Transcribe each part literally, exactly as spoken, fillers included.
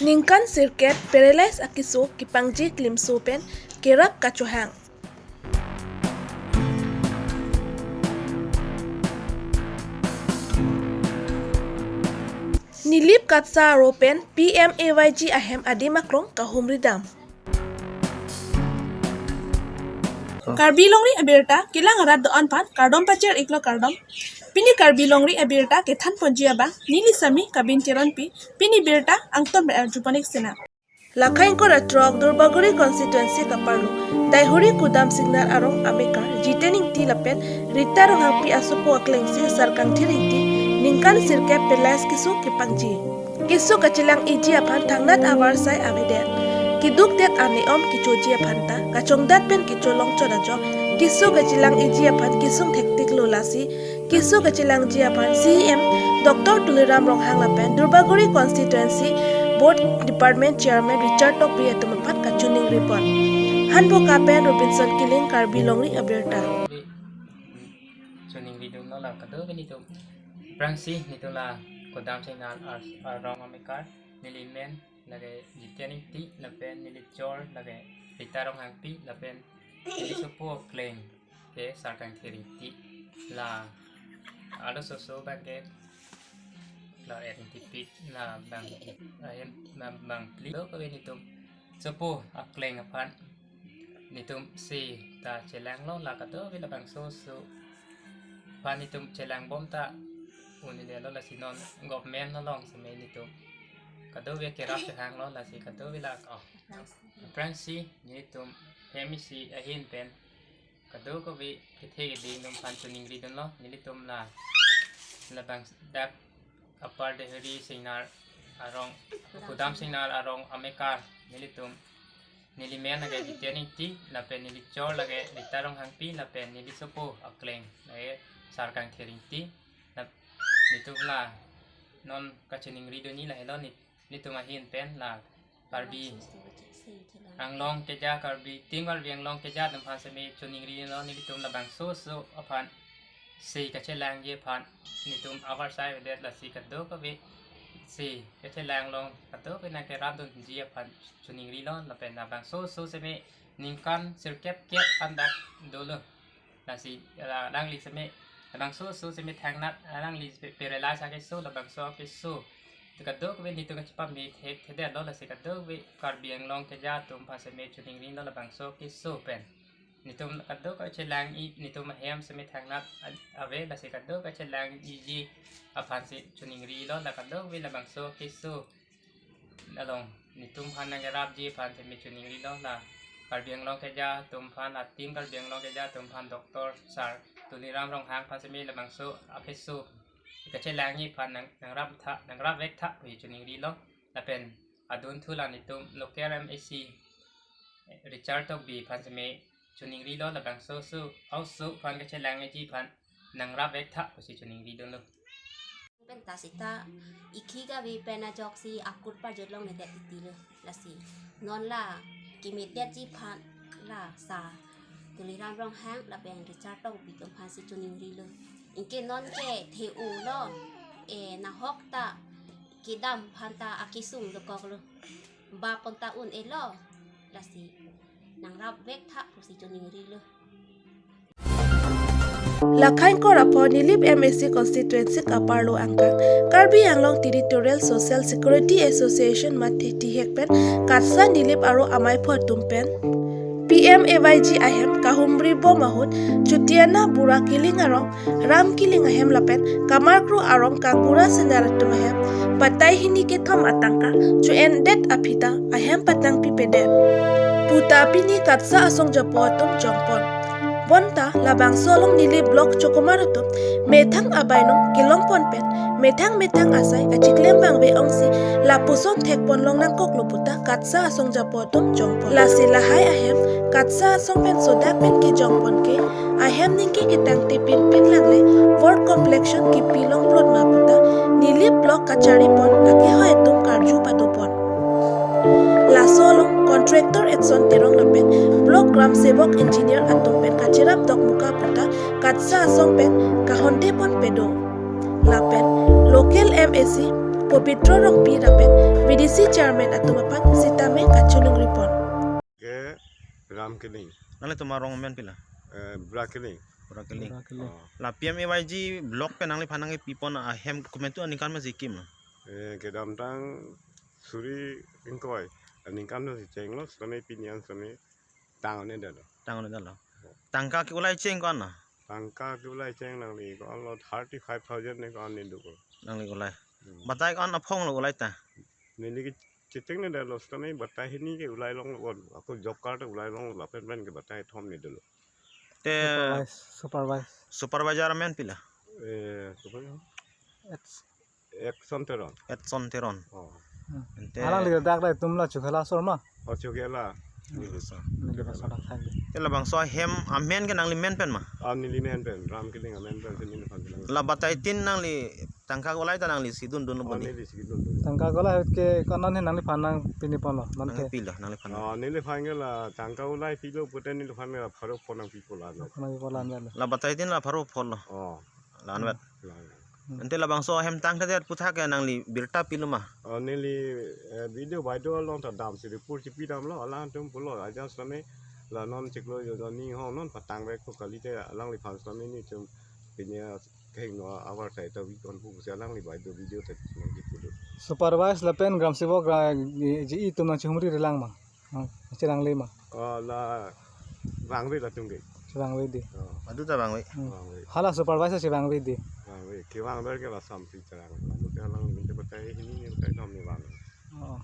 Ningkan sirkep paralyze akeso kepangji klimso pen kerap kachohang. Nilip KATSA aro pen P M A Y G ahem adim akrong kahumri dam. Karbi Longri abirta kelang arat do-an aphan kardom pachir iklo kardom. Pini Karbi Longri abirta kethan ponji abang neli Sami Kabin Teronpi, pini birta angton ber arjupanik sena. Lakhaingkot atrok Durbagori constituency kaparlo Daihuri Kudam Singnar arong amekar Jiten Ingti lapen Rita Ronghangpi asopo aklengsi Sarkangthir Ingti ningkan sirkep paralyze keso kepangji. Keso kachelang-iji aphan thangnat avarsai avedet. Keduk det ane-om kechoji aphan ta kachongdat pen kecholong chot ajok keso kachelang-iji aphan kesung thektik lo, lasi keso kachelangji aphan C E M Doctor Tuliram Ronghang lapen Durbagori constituency board department chairman Richard Tokbi atum aphan kachiningri pon. Hanboka pen Robinson Killing, Karbi Longri abirta. Chiningri dunlo la kadokave nelitum. Aphrangsi nelitum la Kudam Singnar ar-, arong amekar, neli men lake Jiten Ingti lapen neli chor lake Rita Ronghangpi lapen neli sopo akleng ke Sarkangthir Ingti, la arloso so abang ke Klar Ingtipi, la abang, eh, abang, abang phli. Kadokave nelitum sopo akleng aphan nelitum si ta chelanglo, la kadokave labangso oso aphan nelitum chelangbom ta un-edetlo, lasi non government along seme nelitum kadokave kerap chohanglo, lasi kadokave la, oh. Aphrangsi nelitum hem isi ahin pen kadokave kethe keding atum aphan chiningri dunlo. Nelitum la labang dak Upper Daihuri Singnar arong, Kudam Singnar arong amekar nelitum, neli men lake Jiten Ingti lapen neli chor lake Rita Ronghangpi lapen neli sopo akleng lake Sarkangthir Ingti. Lap-, nelitum la non kachiningri dunji lahelo, neli, nelitum ahin pen la Karbi Anglong keja, Karbi, Team Karbi Anglong keja atum aphan seme chiningri lo, nelitum labangso oso aphan si kachelangji aphan nelitum avarsai avedet, lasi kadokave si kachelanglo, kadokave nangkerap dunji aphan chiningrilo, lapen labangso oso seme ningkan sirkep kep an dak dolo. Lasi, la, alangli seme, labangso oso seme thangnat, alangli seme paralyze akeso, labangso akeso. Kadokave nelitum kachepame thekthedetlo, lasi kadokave Karbi Anglong keja atum aphan seme chiningrilo labangso akeso pen. Nelitum kadokave chelang-i, nelitum ahem seme thangnat a-, ave, lasi kadokave chelang-iji aphansi chiningrilo, la kadokave labangso akeso along nelitum aphan nangkerapji aphan seme chiningrilo, la Karbi Anglong keja atum aphan, la Team Karbi Anglong keja atum aphan, Doctor Sir Tuliram Ronghang aphan seme labangso akeso kachelangji aphan nang, nangrap tha, nangrap vek tha pusi chiningrilo. Lapen adunthu la nelitum local M A C Richard Tokbi aphan seme chiningrilo, labangso oso, oso aphan kachelangji aphan nangrap vek tha pusi chiningri dunlo. Pen ta seta ikhi kave pen ajoksi akur parjut longledet titilo. Lasi non la kemedetji aphan la Sir Tuliram Ronghang lapen Richard Tokbi atum aphansi chiningrilo. Anke non ke the-olo, e, nahok ta kedam aphan ta akesung dokoklo. Ba pon ta un-elo, lasi nangrap vek tha pusi chiningrilo. Lakhaingkot apho Nilip M A C constituency kaparlo angkang Karbi Anglong Territorial Social Security Association mathe tihek pen KATSA Nilip aro amaiphu atum pen P M A Y G ahem kahumri bom ahut Chutiana Bura Killing arong Ram Killing ahem lapen Kamarkro arong Kangura Singnar atum ahem batai hini kethom atangka cho-endet aphi ta ahem patangpipedet puta pini KATSA asong japo atum jongpon. Bonta labangso along Nilip block Chokomar atum methang abainong kelongpon pen methang methang asai kachiklem vangve ongsi lapuson thekpon longnangkoklo puta KATSA asong japo atum jongpon. Lasi lahai ahem KATSA asong pen sodak pen kejongpon ke ahem ningke ketangte pinpin langle word complexion kipi longplot ma puta Nilip block kacharipon akehoi atum karju padopon. Laso along contractor Edson Terong lapen block gram sevok engineer atum pen kacherap dokmuka puta KATSA asong pen kahondepon pedo. Lapen local M A C Pobitro Rongpi lapen V D C chairman atum aphan sitame kachiningri pon. Ke Ram Killing. Nanglitum arong amen pila? Eh, Bura Killing. Bura Killing. Bura Killing. Oh. La P M A Y G block pen nangliphan nangkepi pon ahem komantu aningkan masi kim lo? Eh, kedamtang suri ingkoi aningkan masi chenglo, sitame pini an sitame tang un-edetlo. Tang un-edetlo. Tangka ke-ulai cheng ko-an lo? Tangka ke-ulai cheng nangli ko-an lo, thirty five thousand ne ko-an ne do ko. Nangli ulai. Hmm. Batai ko-an aphong lo ulai ta? Neli ke chechengnedetlo, sitame batai hini ke ulai longlo ko. Ako job card ulai longlo, lapen pen ke batai thom ne dolo. Te supervise, supervise. Supervisor amen pila? Eh, supervisor? Edson Teron. Edson Teron. Oh. Hmm. Ante alangli dak dak tum la Chokihola asor ma? Oh, Chokihola. Hmm. Neli asor. Neli asor dak thang. Te labangso ahem amen ke nangli men pen ma? Ah, neli men pen. Ram Killing amen pen, si neliphan bilang. La batai tin nangli tangka ke-ulai ta nangli si dundun lo? Oh, bodi. Neli si dundun. Tangka ke-ulai ke ko-an he nangliphan nangpi pon lo, manthe? Nangpi lo, nangliphan. Oh, neliphan ke la tangka ke-ulai pilo pute neliphan ke la pharo pho nangpi pon lo. Pharo pho nangpi pon lo. La batai tin la pharo pho lo. Oh. La-anvet. La-anvet. Hmm. Ante labangso ahem tangthedet aputhak ke nangli birta pilo ma? Oh, neli, eh, B D O baideo along ta damsi report chipi damlo, alangtum pulo, ajat sitame la non chiklo jo jo ni ho non patang vek ko kali te alangliphan sitame nelitum pini kehingno avarsai ta vi kon pusi alangli baideo B D O ta nangkipu do. Supervise lapen gram sevok ra, G E atum nangchihumri relang ma? Hmm, chevangve ma? Oh, la vangve latum ke. Chevangve dei. Oh. Adu ta vangve. Hmm. Vangve. Hala supervisor chevangve dei. Vangve. Kevang ber ke la samsi cherang. Lalu ke alang minta batai hini ne batai nom ne vang. Oh.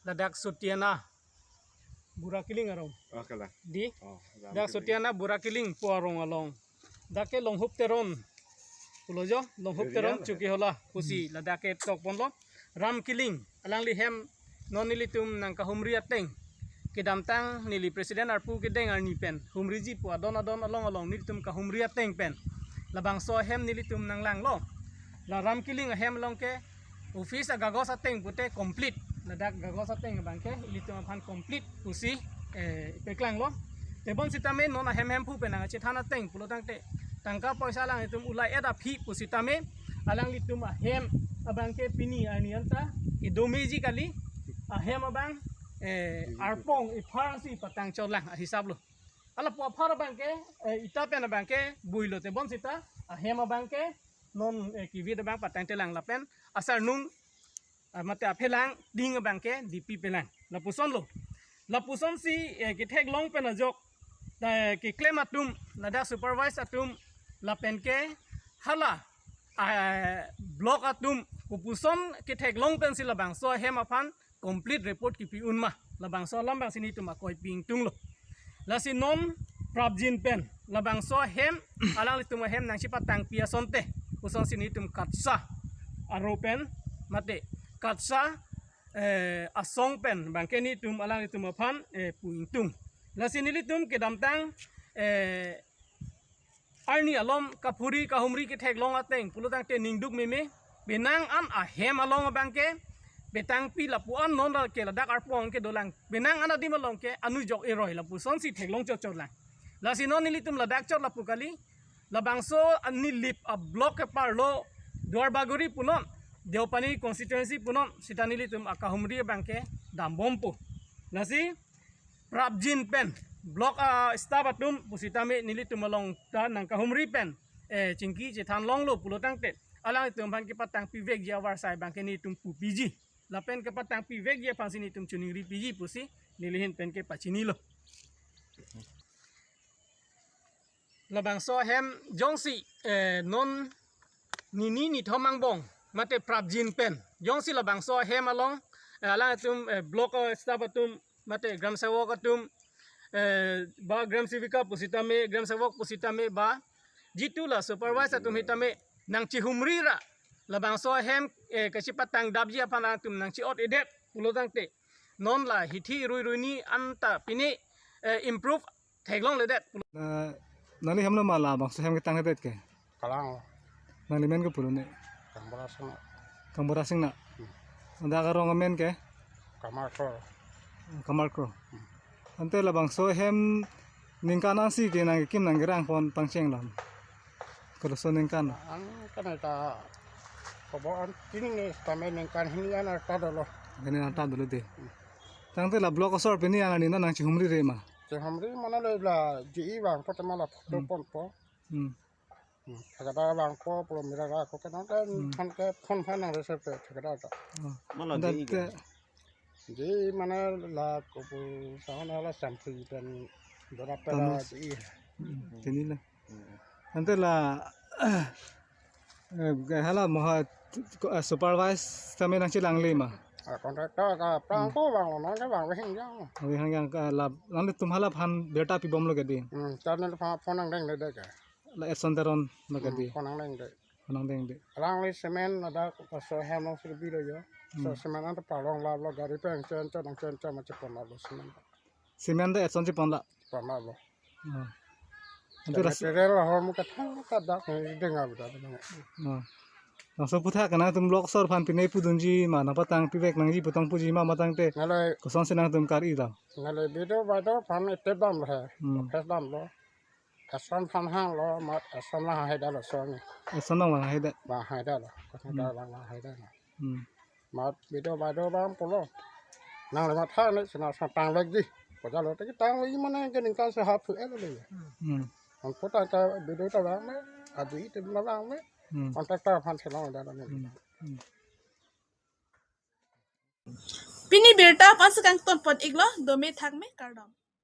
Ladak Sotiana Bura Killing arong. Oh, kalang. Dei. Oh, Ram Dak Killing. Sotiana Bura Killing pu arong along. Dak ke Longhup Teron pulo jo, Longhup Teron Chokihola pusi ladak ke tok ponlo. Ram Killing, alangli hem non nelitum nangkahumri ateng. Kedamtang neli president arpu kedeng arni pen humriji pu adon adon along along nelitum kahumri ateng pen labangso ahem nelitum nanglanglo. La Ram Killing ahem along ke office agagos ateng pute complete. Ladak gagos ateng abang ke ilitum aphan complete pusi, eh, peklanglo. Tebon sitame non ahem hemphu pen nangchethan ateng pulo tangte tangka poisa alanglitum ulai-et aphi pusitame alanglitum ahem abang ke pini arni anta kedo meji kali, ahem abang, eh, arpong ephar si patang chotlang ahisap lo. Ala pu aphar abang ke, eh, ita pen abang ke builo, tebon sita ahem abang ke non, eh, kivit abang patangtelang lapen asarnung, ah, mate aphelang ding abang ke dipi pelang. Lapuson lo. Lapuson si, eh, ketheklong pen ajok, eh, keklem atum, ladak supervise atum, lapen ke hala, eh, block atum, kopuson ketheklong pensi labangso ahem aphan complete report kipi un ma, labangso alam abang si nelitum akoi pi ingtunglo. Lasi non prapjin pen labangso ahem, alanglitum ahem nangchepatangpi asonte, kosonsi nelitum KATSA aro pen mate KATSA, eh, asong pen abang ke nelitum alanglitum aphan, eh, pu ingtung. Lasi nelitum kedamtang, eh, arni alom kaphuri kahumri ketheklong ateng pulo tangte ningduk meme, penang an ahem along abang ke petangpi, lapu an non ke ladak arpong ke dolang, penang an adim along ke anujok eroi lapusonsi theklong chotchot lang. Lasi non nelitum ladak chot lapu kali, labangso an Nilip ablock keparlo, Duarbagori punon, Deopani constituency punon, sita nelitum akahumri abang ke dambompo. Lasi prapjin pen block a-staff atum pusitame nelitum along ta nangkahumri pen, eh, chingki chethan longlo pulo tangte alanglitum aphan kepatangpi vekji avarsai abang ke nelitum pupiji. Lapen kepatangpi vekji aphansi nelitum chiningripiji pusi neli ahin pen kepachinilo. Labangso ahem jongsi, eh, non nini nithom angbong mate prapjin pen jongsi labangso ahem along, eh, alanglitum, eh, block, eh, staff atum mate gram sevok atum, eh, ba gram sevika pusitame, gram sevok pusitame ba jitu la supervise atum hitame nangchihumri ra labangso ahem, eh, kachepatangdapji aphan atum nangchi-ot-edet pulo tangte non la hithi rui rui ni anta pine, eh, improve theklongledet. Na, nangli hem lo ma labangso ahem ketangledet ke? Kalang. Nangli men ke pulo ne? Kangbura Singna. Kangbura Singna. Hmm. Dak arong amen ke? Kamarkro. Kamarkro. Hmm. Ante labangso ahem ningkan ansi ke nangkekim nangkerang pon pangcheng lo? Koloso ningkan? An kan ta kobo an kini ne sitame ningkan hini an arta dolo. Hini an arta dolo de. Hmm. Tangte la block asor pini an arni non nangchihumri re ma? Chihumri mane le la J E vangpo tema la photo Hmm. ponpo. Hmm. Hmm. Thakada vangpo pulo mera ra ko kana kan Hmm. kan ke phone phan nang reserve thakada ta. Oh. Mala Ante J E ke? J E mane la kopu sama la sampri pen dora pela Tanus. J E. Hmm. Tini la. Hmm. Ante la eh, hala moha eh, supervise tame nangchelangle ma? Ah, contractor ka prang Hmm. ko vanglo, nang ke vang hing yang. Ave hang yang ka la nanglitum hala aphan birta pibomlo ke di? Hmm, channel pha phone nang deng de de ke. La Edson Teron lo ke Hmm, di? phone nang deng de. Phone nang deng de. Alangli cement ladak koso hem long sir bilo yo. So Hmm. cement anta palong la lo gari pen chen chen chen chen ma chepon la lo cement. Cement de Edson chepon la. Chepon la lo. Oh. Ante la material la hor mu kathang kadak ni deng abda deng. Oh. Laso aphuthak nangtum block asor aphan pine pudunji ma nangpatang pivek nangji pu tong puji ma matangte Ngalai kosonsi nangtum kar-i la? Ngalai video video aphan ete damlo he. Hmm. Face damlo. Edson aphan hanglo, mat Edson la hang heda lo soni. Edson la hang heda. Vang heda lo. Kosong Hmm. ta vang heda lo. Hmm. Mat video video vang pulo. Nang le mat ha ne sina sa tang lek di. Ko jalo te tang le mane ke ningkan se hap su ele le. Hmm. An puta ta video ta vang me. Adi te ma vang me. Hmm. Contractor aphan chelong da ne. Hmm. Hmm. Pini birta aphan si kangton pon iklo, dome thakme kardom.